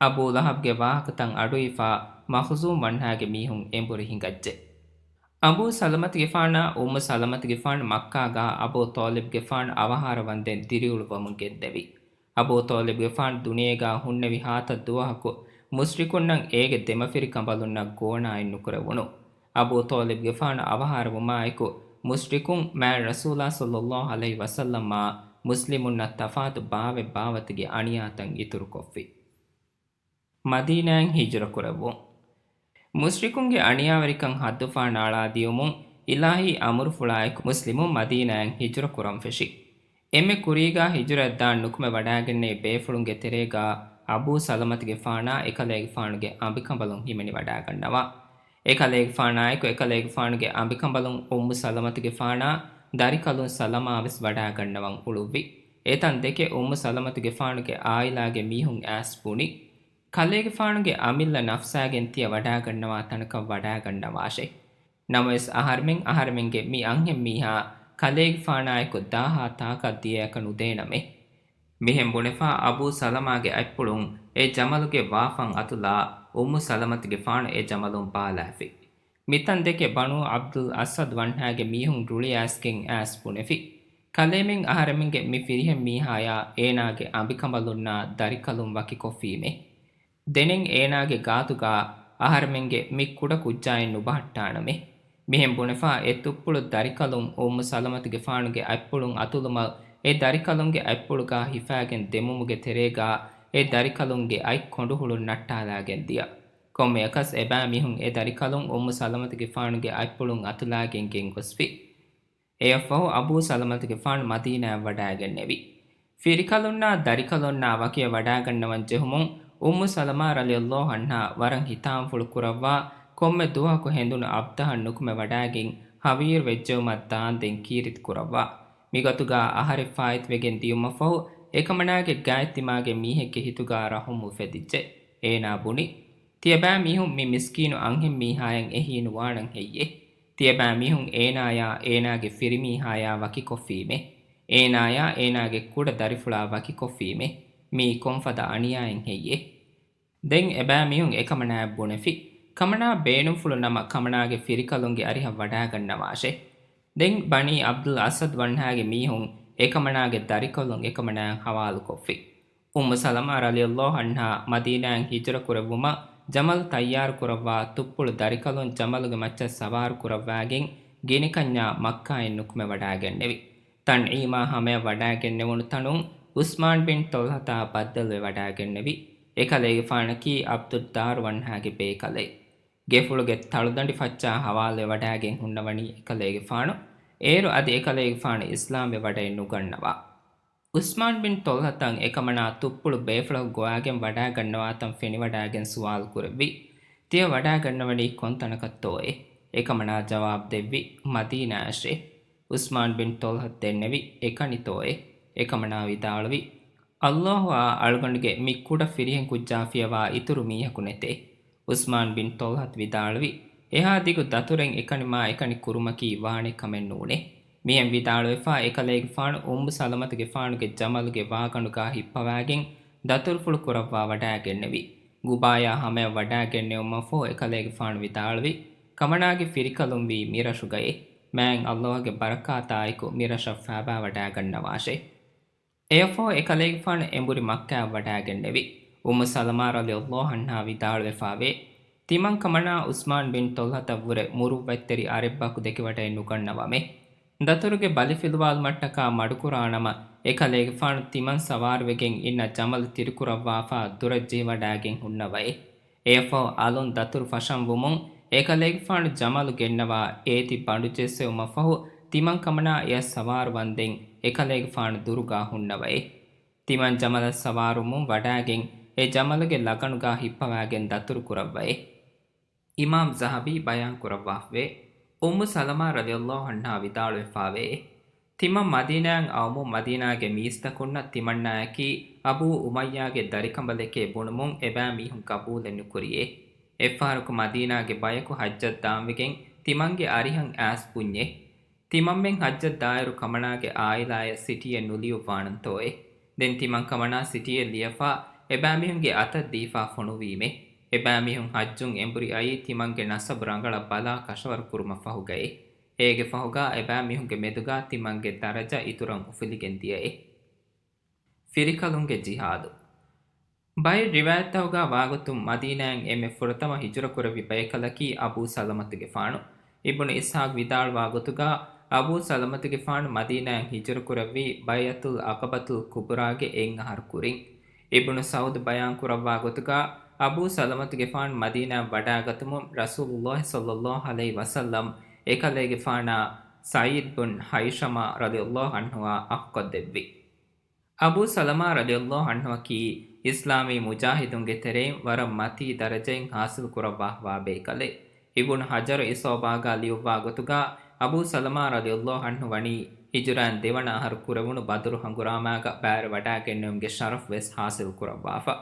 އަބޫ ލަހަބްގެ ވާހަކަތައް އަޑުއިވިފާ މަޚްޒޫމް ވަންހާގެ މީހުން އެނބުރި ހިނގައްޖެ. އަބޫ ސަލަމަތުގެފާނާ އުއްމު ސަލަމަތުގެފާނު މައްކާގާ އަބޫ ޠާލިބުގެފާނު އަވަހާރަވަންދެން ދިރިއުޅުއްވަމުން ގެންދެވި. އަބޫ ޠާލިބުގެފާނު ދުނިޔޭގާ ހުންނެވި ހާތައް ދުވަހަކު މުޝްރިކުންނަށް އޭގެ ދެމަފިރިކަނބަލުންނަށް ގޯނާއެއް ނުކުރެވުނު. އަބޫ ޠާލިބުގެފާނު އަވަހާރަވުމާއެކު، މުޝްރިކުން މާތް ރަސޫލާ ޞައްލައްލާހު ޢަލައިހި ވަސައްލަމާ މުސްލިމުންނަށް ތަފާތު ބާވަތް ބާވަތުގެ އަނިޔާތައް އިތުރުކޮށްފި. މަދީނާއަށް ހިޖުރަ ކުރެއްވުން. މުޝްރިކުންގެ އަނިޔާވެރިކަން ހައްދުފަހަށް ނާޅާދިޔުމުން އިލާހީ އަމުރުފުޅާއެކު މުސްލިމުން މަދީނާއަށް ހިޖުރަ ކުރަން ފެށި. އެންމެ ކުރީގާ ހިޖުރައަށް ދާން ނުކުމެ ވަޑާގެންނެވި ބޭފުޅުންގެ ތެރޭގާ އަބޫ ސަލަމަތުގެފާނާ އެކަލޭގެފާނުގެ އަނބިކަނބަލުން ހިމެނި ވަޑާގަންނަވާ. އެކަލޭގެފާނާއެކު އެކަލޭގެފާނުގެ އަނބިކަނބަލުން އުއްމު ސަލަމަތުގެފާނާ ދަރިކަލުން ސަލަމާ ވެސް ވަޑާގަންނަވަން އުޅުއްވި. އެތަން ދެކެ އުއްމު ސަލަމަތުގެފާނުގެ އާއިލާގެ މީހުން އައިސް ބުނި. ކަލޭގެފާނުގެ އަމިއްލަ ނަފްސާގެން ތިޔަ ވަޑާގަންނަވާ ތަނަކަށް ވަޑާގަންނަވާށޭ. ނަމަވެސް އަހަރެމެން އަހަރެމެންގެ މި އަންހެން މީހާ ކަލޭގެފާނާއެކު ދާހާ ތާކަށް ދިޔައަކަށް ނުދޭނަމޭ. މިހެން ބުނެފާ އަބޫ ސަލަމާގެ އަތްޕުޅުން އެ ޖަމަލުގެ ވާފަން އަތުލާ އުއްމު ސަލަމަތުގެފާނު އެ ޖަމަލުން ބާލާފި. މިތަން ދެކެ ބަނޫ ޢަބްދުލް އަސަދް ވަންހާގެ މީހުން ރުޅި އައިސްގެން އައިސް ބުނެފި. ކަލޭމެން އަހަރެމެންގެ މި ފިރިހެން މީހާޔާ އޭނާގެ އަނބިކަނބަލުންނާ ދަރިކަލުން ވަކިކޮށްފީމޭ. ދެނެން އޭނާގެ ގާތުގާ އަހަރެމެންގެ މި ކުޑަ ކުއްޖާއެއް ނުބަހައްޓާނަމޭ. މިހެން ބުނެފާ އެ ތުއްޕުޅު ދަރިކަލުން އުއްމު ސަލަމަތުގެފާނުގެ އަތްޕުޅުން އަތުލުމަށް އެ ދަރިކަލުންގެ އަތްޕުޅުގާ ހިފާގެން ދެމުމުގެ ތެރޭގާ އެ ދަރިކަލުންގެ އަތް ކޮނޑުހުޅުން ނައްޓާލާގެން ދިޔަ. ކޮންމެއަކަސް އެބައިމީހުން އެ ދަރިކަލުން އުއްމު ސަލަމަތުގެފާނުގެ އަތްޕުޅުން އަތުލާގެން ގެންގޮސްފި. އެއަށްފަހު އަބޫ ސަލަމަތުގެފާނު މަދީނާއަށް ވަޑާގެންނެވި. ފިރިކަލުންނާ ދަރިކަލުންނާ ވަކިއަށް ވަޑާގަންނަވަން ޖެހުމުން އުއްމު ސަލަމާ ރަޟިޔަﷲ ޢަންހާ ވަރަށް ހިތާމަފުޅު ކުރައްވާ، ކޮންމެ ދުވަހަކު ހެނދުނު އަބްދަހަށް ނުކުމެ ވަޑާގެން ހަވީރު ވެއްޖެއުމަށް ދާންދެން ކީރިތި ކުރައްވާ. މިގޮތުގާ އަހަރެއް ފާއިތުވެގެން ދިޔުމަށްފަހު އެކަމަނާގެ ގާތްތިމާގެ މީހެއްގެ ހިތުގާ ރަހުމް އުފެދިއްޖެ. އޭނާ ބުނި، ތިޔަބައިމީހުން މި މިސްކީނު އަންހެން މީހާޔަށް އެހީނުވާނަން ހެއްޔޭ؟ ތިޔަބައިމީހުން އޭނާޔާ އޭނާގެ ފިރިމީހާޔާ ވަކިކޮށްފީމޭ. އޭނާޔާ އޭނާގެ ކުޑަ ދަރިފުޅާ ވަކިކޮށްފީމޭ. މީ ކޮންފަދަ އަނިޔާއެއް ހެއްޔޭ؟ ދެން އެބައިމީހުން އެކަމަނާއަށް ބުނެފި. ކަމަނާ ބޭނުންފުޅު ނަމަ ކަމަނާގެ ފިރިކަލުންގެ އަރިހަށް ވަޑާގަންނަވާށޭ. ދެން ބަނީ ޢަބްދުލް އަސަދް ވަންހާގެ މީހުން އެކަމަނާގެ ދަރިކަލުން އެކަމަނާއަށް ޙަވާލުކޮށްފި. އުއްމު ސަލަމާ ރަޟިޔަﷲ ޢަންހާ މަދީނާއަށް ހިޖުރަ ކުރެއްވުމަށް ޖަމަލް ތައްޔާރު ކުރައްވާ ތުއްޕުޅު ދަރިކަލުން ޖަމަލުގެ މައްޗަށް ސަވާރު ކުރައްވާގެން ގިނިކަންޏާ މައްކާއިން ނުކުމެ ވަޑާގެންނެވި. ތަންޢީމާ ހަމަޔަށް ވަޑާގެންނެވުނު ތަނުން ޢުސްމާން ބިން ޠަލްޙަތާ ބައްދަލުވެ ވަޑާގެންނެވި. އެކަލޭގެފާނަކީ ޢަބްދުއްދާރު ވަންހާގެ ބޭކަލެއް. ގެފުޅުގެ ތަޅުދަނޑި ފައްޗާ ޙަވާލުވެ ވަޑާގެން ހުންނަވަނީ އެކަލޭގެފާނު. އޭރު އަދި އެކަލޭގެފާނު އިސްލާމްވެ ވަޑައެއް ނުގަންނަވާ. ޢުސްމާން ބިން ޠަލްޙަތަށް އެކަމަނާ ތުއްޕުޅު ބޭފުޅަކު ގޮވާގެން ވަޑާގަންނަވާތަން ފެނިވަޑާގެން ސުވާލު ކުރެއްވި. ތިޔަ ވަޑާގަންނަވަނީ ކޮންތަނަކަށްތޯއޭ؟ އެކަމަނާ ޖަވާބު ދެއްވި، މަދީނާއަށޭ. ޢުސްމާން ބިން ޠަލްޙަ ދެންނެވި، އެކަނިތޯއޭ؟ އެކަމަނާ ވިދާޅުވި، ﷲ އާ އަޅުގަނޑުގެ މި ކުޑަ ފިރިހެން ކުއްޖާ ފިޔަވާ އިތުރު މީހަކު ނެތޭ. ޢުސްމާން ބިން ޠަލްޙަ ވިދާޅުވި، އެހާ ދިގު ދަތުރެއް އެކަނި މާ އެކަނި ކުރުމަކީ ވާނެ ކަމެއް ނޫނޭ. މިހެން ވިދާޅުވެފާ، އެކަލޭގެފާނު އުއްމު ސަލަމަތުގެފާނުގެ ޖަމަލުގެ ވާގަނޑުގާ ހިއްޕަވާގެން ދަތުރުފުޅު ކުރައްވާ ވަޑާގެންނެވި. ގުބާޔާ ހަމަޔަށް ވަޑާގެންނެވުމަށްފަހު އެކަލޭގެފާނު ވިދާޅުވި، ކަމަނާގެ ފިރިކަލުންވީ މިރަށުގައޭ. މާތް ﷲ ގެ ބަރަކާތާއެކު މިރަށަށް ފާބާވަޑާގަންނަވާށޭ. އެއަށްފަހު އެކަލޭގެފާނު އެނބުރި މައްކާއަށް ވަޑާގެންނެވި. އުއްމު ސަލަމާ ރަޟިޔަﷲ ޢަންހާ ވިދާޅުވެފާވޭ، ތިމަން ކަމަނާ ޢުސްމާން ބިން ޠަލްޙަތަށްވުރެ މުރުއްވަތްތެރި އަރެއްބަކު ދެކެވަޑައެއް ނުގަންނަވަމޭ. ދަތުރުގެ ބަލި ފިލުވާލުމަށްޓަކާ މަޑުކުރާނަމަ، އެކަލޭގެފާނު ތިމަން ސަވާރުވެގެން އިންނަ ޖަމަލު ތިރިކުރައްވާފާ ދުރަށް ޖެހިވަޑާގެން ހުންނަވައޭ. އެއަށްފަހު އަލުން ދަތުރު ފަށަންވުމުން، އެކަލޭގެފާނު ޖަމަލު ގެންނަވާ އޭތި ބަނޑު ޖެއްސެވުމަށްފަހު، ތިމަން ކަމަނާ އެއަށް ސަވާރުވަންދެން އެކަލޭގެފާނު ދުރުގާ ހުންނަވައޭ. ތިމަން ޖަމަލަށް ސަވާރުވުމުން ވަޑާގެން، އެ ޖަމަލުގެ ލަގަނުގާ ހިއްޕަވާގެން ދަތުރު ކުރައްވައޭ. އިމާމް ޒަހަބީ ބަޔާން ކުރައްވާފަވޭ، އުއްމު ސަލަމާ ރަޟިޔަﷲ ޢަންހާ ވިދާޅުވެފާވޭ، ތިމަން މަދީނާއަށް އައުމުން މަދީނާގެ މީސްތަކުންނަށް ތިމަންނާއަކީ އަބޫ އުމައްޔާގެ ދަރިކަނބަލެކޭ ބުނުމުން އެބައިމީހުން ޤަބޫލެއް ނުކުރިއޭ. އެއްފަހަރަކު މަދީނާގެ ބަޔަކު ޙައްޖަށް ދާންވެގެން ތިމަންގެ އަރިހަށް އައިސް ބުންޏޭ. ތިމަންމެން ޙައްޖަށް ދާއިރު ކަމަނާގެ ޢާއިލާޔަށް ސިޓީއެއް ނުލިޔުއްވާނަންތޯއޭ؟ ދެން ތިމަން ކަމަނާ ސިޓީއެއް ލިޔެފާ، އެބައިމީހުންގެ އަތަށް ދީފާ ފޮނުވީމޭ. އެބައިމީހުން ޙައްޖުން އެނބުރި އައީ ތިމަންގެ ނަސަބު ރަނގަޅަށް ބަލާ ކަށަވަރު ކުރުމަށްފަހުގައޭ. އޭގެ ފަހުގާ އެބައިމީހުންގެ މެދުގާ ތިމަންގެ ދަރަޖަ އިތުރަށް އުފުލިގެން ދިޔައޭ. ފިރިކަލުންގެ ޖިހާދު. ބައެއް ރިވާޔަތްތަކުގާ ވާގޮތުން މަދީނާއަށް އެންމެ ފުރަތަމަ ހިޖުރަ ކުރެއްވި ބައެއް ކަލަކީ އަބޫ ސަލަމަތުގެފާނު. އިބްނު އިސްޙާޤް ވިދާޅުވާ ގޮތުގާ، އަބޫ ސަލަމަތުގެފާނު މަދީނާއަށް ހިޖުރަ ކުރެއްވީ ބައިޢަތުލް ޢަޤަބަތުލް ކުބުރާގެ އެއް އަހަރު ކުރިން. އިބްނު ސަޢުދު ބަޔާން ކުރައްވާ ގޮތުގާ، އަބޫ ސަލަމަތުގެފާނު މަދީނާއަށް ވަޑާގަތުމުން ރަސޫލުﷲ ޞައްލަﷲ ޢަލައިހި ވަސައްލަމް އެކަލޭގެފާނާ ސަޢީދު ބިން ހައިޝަމާ ރަޟިޔަﷲ ޢަންހުއާ އަޚްކޮށްދެއްވި. އަބޫ ސަލަމާ ރަޟިޔަﷲ ޢަންހުއަކީ އިސްލާމީ މުޖާހިދުންގެ ތެރެއިން ވަރަށް މަތީ ދަރަޖައެއް ޙާޞިލު ކުރައްވާފާ ބޭކަލެއް. އިބްނު ޙަޖަރު އިޞާބާގާ ލިޔުއްވާ ގޮތުގާ، އަބޫ ސަލަމާ ރަޟިޔަﷲ ޢަންހު ވަނީ ހިޖުރައިން ދެވަނަ އަހަރު ކުރެވުނު ބަދުރު ހަނގުރާމާގަ ބައިވެރިވަޑާގެންނެވުމުގެ ޝަރަފް ވެސް ޙާޞިލު ކުރައްވާފަ.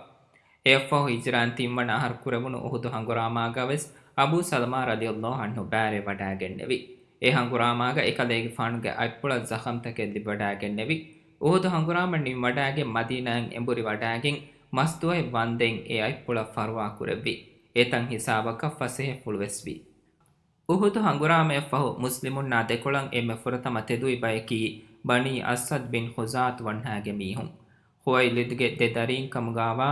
އެއަށްފަހު ހިޖުރައިން ތިންވަނަ އަހަރު ކުރެވުނު އުޙުދު ހަނގުރާމާގަ ވެސް އަބޫ ސަލަމާ ރަޟިޔަﷲ ޢަންހު ބައިވެރިވަޑާގެންނެވި. އެ ހަނގުރާމާގަ އެކަލޭގެފާނުގެ އަތްޕުޅަށް ޒަޚަމްތަކެއް ލިބިވަޑާގެންނެވި. އުޙުދު ހަނގުރާމަށް ނިމިވަޑާގެން މަދީނާއަށް އެނބުރިވަޑާގެން މަސްދުވަހެއް ވަންދެން އެ އަތްޕުޅަށް ފަރުވާ ކުރެއްވި. އެތަން ހިސާބަކަށް ފަސޭހަފުޅު ވެސް ވި. އުޙުދު ހަނގުރާމަޔަށްފަހު މުސްލިމުންނާ ދެކޮޅަށް އެންމެ ފުރަތަމަ ތެދުވި ބަޔަކީ ބަނީ އަސްޢަދު ބިން ޚުޒާޢަތު ވަންހާގެ މީހުން. ޚުވައިލިދުގެ ދެ ދަރީން ކަމުގާވާ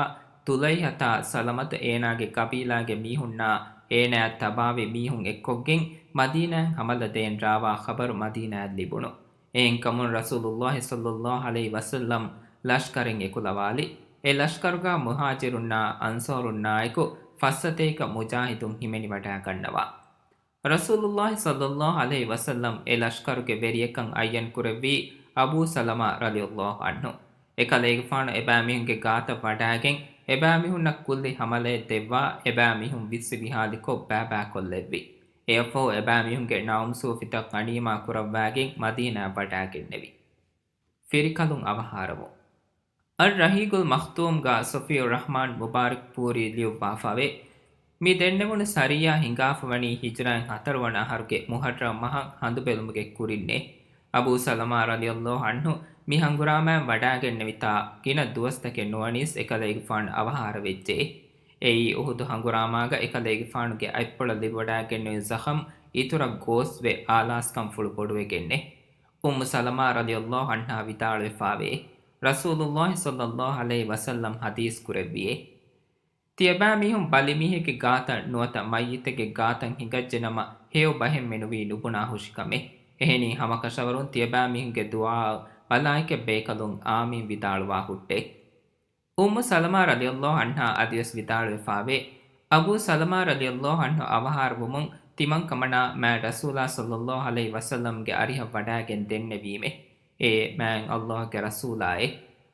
ޠުލައިޙަތާ ސަލަމަތު އޭނާގެ ޤަބީލާގެ މީހުންނާ އޭނާއަށް ތަބާވި މީހުން އެއްކޮށްގެން މަދީނާއަށް ހަމަލަ ދޭން ރާވާ ޚަބަރު މަދީނާއަށް ލިބުނު. އެހެންކަމުން ރަސޫލުﷲ ޞައްލަﷲ ޢަލައިހި ވަސައްލަމް ލަޝްކަރެއް އެކުލަވާލި. އެ ލަޝްކަރުގާ މުހާޖިރުންނާ އަންޞާރުންނާއެކު ފައްސަތޭކަ މުޖާހިދުން ހިމެނިވަޑާގަންނަވާ. ރަސޫލުﷲ ޞައްލަﷲ ޢަލައިހި ވަސައްލަމް އެ ލަޝްކަރުގެ ވެރިޔަކަށް އައްޔަން ކުރެއްވީ އަބޫ ސަލަމާ ރަޟިޔަﷲ ޢަންހު. އެކަލޭގެފާނު އެބައިމީހުންގެ ގާތަށް ވަޑާގެން، އެބައިމީހުންނަށް ކުއްލި ހަމަލައެއް ދެއްވާ، އެބައިމީހުން ވިއްސި ވިހާލިކޮށް ބައިބައިކޮށްލެއްވި. އެއަށްފަހު އެބައިމީހުންގެ ނައުމް ސޫފިތައް ޣަނީމާ ކުރައްވާގެން މަދީނާއަށް ވަޑާގެންނެވި. ފިރިކަލުން އަވަހާރަވުން. އައްރަޙީޤުލް މަޚްތޫމްގާ ޞަފިއްޔުއްރަޙްމާން މުބާރަކްޕޫރީ ލިޔުއްވާފަވޭ، މި ދެންނެވުނު ސަރިއްޔާ ހިނގާފަވަނީ ހިޖުރައިން ހަތަރުވަނަ އަހަރުގެ މުޙައްރަމް މަހަށް ހަނދުބެލުމުގެ ކުރިންނޭ. އަބޫ ސަލަމާ ރަޟިޔަﷲ ޢަންހު މި ހަނގުރާމައިން ވަޑާގެންނެވިތާ ގިނަ ދުވަސްތަކެއް ނުވަނީސް އެކަލޭގެފާނު އަވަހާރަވެއްޖެ. އެއީ އުޙުދު ހަނގުރާމާގަ އެކަލޭގެފާނުގެ އަތްޕުޅަށް ލިބިވަޑާގެންނެވި ޒަޚަމް އިތުރަށް ގޯސްވެ އާލާސްކަންފުޅު ބޮޑުވެގެންނޭ. އުއްމު ސަލަމާ ރަޟިޔަﷲ ޢަންހާ ވިދާޅުވެފާވޭ، ރަސޫލުﷲ ޞައްލަﷲ ޢަލައިހި ވަސައްލަމް ޙަދީޘް ކުރެއްވިއޭ، ތިޔަބައިމީހުން ބަލިމީހެއްގެ ގާތަށް ނުވަތަ މައްޔިތެއްގެ ގާތަށް ހިނގައްޖެނަމަ، ހެޔޮ ބަހެއް މެނުވީ ނުބުނާ ހުށިކަމެއް. އެހެނީ ހަމަކަށަވަރުން ތިޔަބައިމީހުންގެ ދުޢާއަށް މަލާއިކަތް ބޭކަލުން އާމީން ވިދާޅުވާ ހުއްޓޭ. އުއްމު ސަލަމާ ރަޟިޔަﷲ ޢަންހާ އަދިވެސް ވިދާޅުވެފާވޭ، އަބޫ ސަލަމާ ރަޟިޔަﷲ ޢަންހު އަވަހާރަވުމުން ތިމަން ކަމަނާ މާތް ރަސޫލާ ޞައްލަﷲ ޢަލައިހި ވަސައްލަމްގެ އަރިހަށް ވަޑާގެން ދެންނެވީމޭ. އޭ މާތް ﷲ ގެ ރަސޫލާއޭ،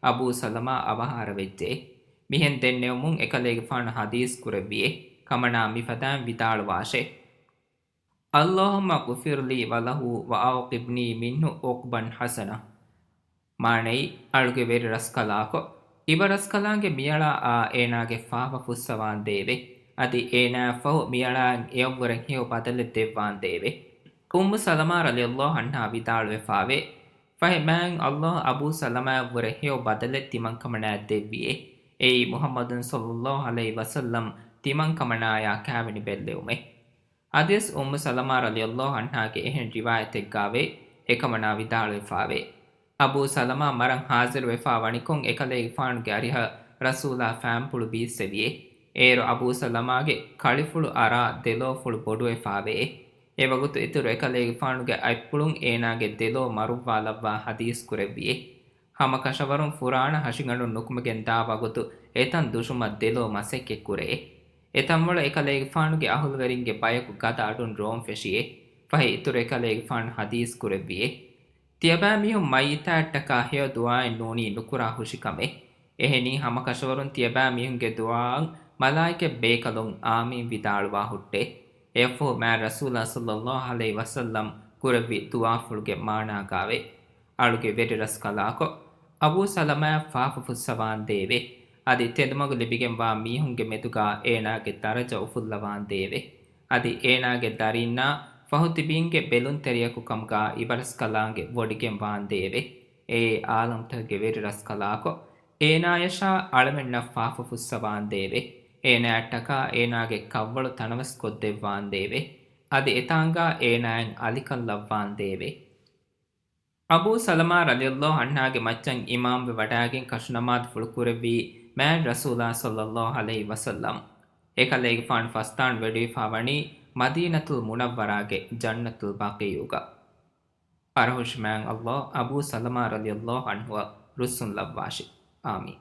އަބޫ ސަލަމާ އަވަހާރަވެއްޖެ. މިހެން ދެންނެވުމުން އެކަލޭގެފާނު ޙަދީޘް ކުރެއްވިއޭ، ކަމަނާ މިފަދައިން ވިދާޅުވާށޭ. اللهم اغفر لي وله وأعقبني منه عقبا حسنا. މާނައީ، އަޅުގެ ވެރި ރަސްކަލާކޮ، އިބަރަސްކަލާނގެ މިއަޅާއާ އޭނާގެ ފާފަ ފުއްސަވާންދޭވެ. އަދި އޭނާއަށްފަހު މިއަޅާއަށް އެއަށްވުރެން ހެޔޮ ބަދަލެއް ދެއްވާންދޭވެ. އުއްމު ސަލަމާ ރަޟިޔަﷲ ޢަންހާ ވިދާޅުވެފާވޭ، ފަހެ މާތް ﷲ އަބޫ ސަލަމާއަށްވުރެ ހެޔޮ ބަދަލެއް ތިމަންކަމަނާއަށް ދެއްވިއޭ. އެއީ މުޙައްމަދު ޞައްލަﷲ ޢަލައިހި ވަސައްލަމް ތިމަންކަމަނާޔާ ކާވެނި ބެއްލެވުމެއް. އަދިވެސް އުއްމު ސަލަމާ ރަޟިޔަﷲ ޢަންހާގެ އެހެން ރިވާޔަތެއްގާވޭ، އެކަމަނާ ވިދާޅުވެފާވޭ، އަބޫ ސަލަމާ މަރަން ޙާޟިރުވެފާ ވަނިކޮށް އެކަލޭގެފާނުގެ އަރިހަށް ރަސޫލާ ފާންޕުޅު ބީއްސެވިއޭ. އޭރު އަބޫ ސަލަމާގެ ކަޅިފުޅު އަރާ ދެލޯފުޅު ބޮޑުވެފާވެއޭ. އެވަގުތު އިތުރު އެކަލޭގެފާނުގެ އަތްޕުޅުން އޭނާގެ ދެލޯ މަރުއްވާލައްވާ ޙަދީޘް ކުރެއްވިއޭ. ހަމަ ކަށަވަރުން ފުރާނަ ހަށިގަނޑުން ނުކުމެގެން ދާ ވަގުތު އެތަން ދުށުމަށް ދެލޯ މަސައްކަތް ކުރެއޭ. އެތަންވަޅު އެކަލޭގެފާނުގެ އަހުލުވެރިންގެ ބަޔަކު ގަދަ އަޑުން ރޯން ފެށިއޭ. ފަހެ އިތުރު އެކަލޭގެފާނު ޙަދީޘް ކުރެއްވިއޭ. ތިޔަބައިމީހުން މައްޔިތާއަށްޓަކާ ހެޔޮ ދުޢާއެއް ނޫނީ ނުކުރާ ހުށިކަމެއް. އެހެނީ ހަމަ ކަށަވަރުން ތިޔަބައިމީހުންގެ ދުޢާއަށް މަލާއިކަތް ބޭކަލުން އާމީން ވިދާޅުވާ ހުއްޓޭ. އެއަށްފަހު މާތް ރަސޫލާ ޞައްލަﷲ ޢަލައިހި ވަސައްލަމް ކުރެއްވި ދުޢާފުޅުގެ މާނާގާވޭ. އަޅުގެ ވެރިރަސްކަލާކޮ، އަބޫ ސަލަމާއަށް ފާފަ ފުއްސަވާންދޭވެ. އަދި ތެދުމަގު ލިބިގެންވާ މީހުންގެ މެދުގާ އޭނާގެ ދަރަޖަ އުފުއްލަވާންދޭވެ. އަދި އޭނާގެ ދަރީންނާ ފަހުތިބީންގެ ބެލުންތެރިޔަކު ކަމުގާ އިބަރަސްކަލާނގެ ވޮޑިގެން ވާންދޭވެ. އޭ އާލަމްތަކުގެ ވެރިރަސްކަލާކޮ، އޭނާޔަށާ އަޅަމެންނަށް ފާފަ ފުއްސަވާންދޭވެ. އޭނާއަށްޓަކާ އޭނާގެ ކަށްވަޅު ތަނަވަސް ކޮށްދެއްވާންދޭވެ. އަދި އެތާނގާ އޭނާއަށް އަލިކަން ލައްވާންދޭވެ. އަބޫ ސަލަމާ ރަޟިޔަﷲ ޢަންހާގެ މައްޗަށް އިމާމްވެ ވަޑާގެން ކަށުނަމާދުފުޅު ކުރެއްވީ މާތް ރަސޫލާ ޞައްލަﷲ ޢަލައިހި ވަސައްލަމް. އެކަލޭގެފާނު ފަސްދާން ވެޑުވިފާ ވަނީ މަދީނަތުލް މުނައްވަރާގެ ޖަންނަތުލް ބަޤީޢުގަ. އަރަހުށި މާތް ﷲ އަބޫ ސަލަމާ ރަޟިޔަﷲ ޢަންހުއަށް ރުއްސުން ލައްވާށި. އާމީން.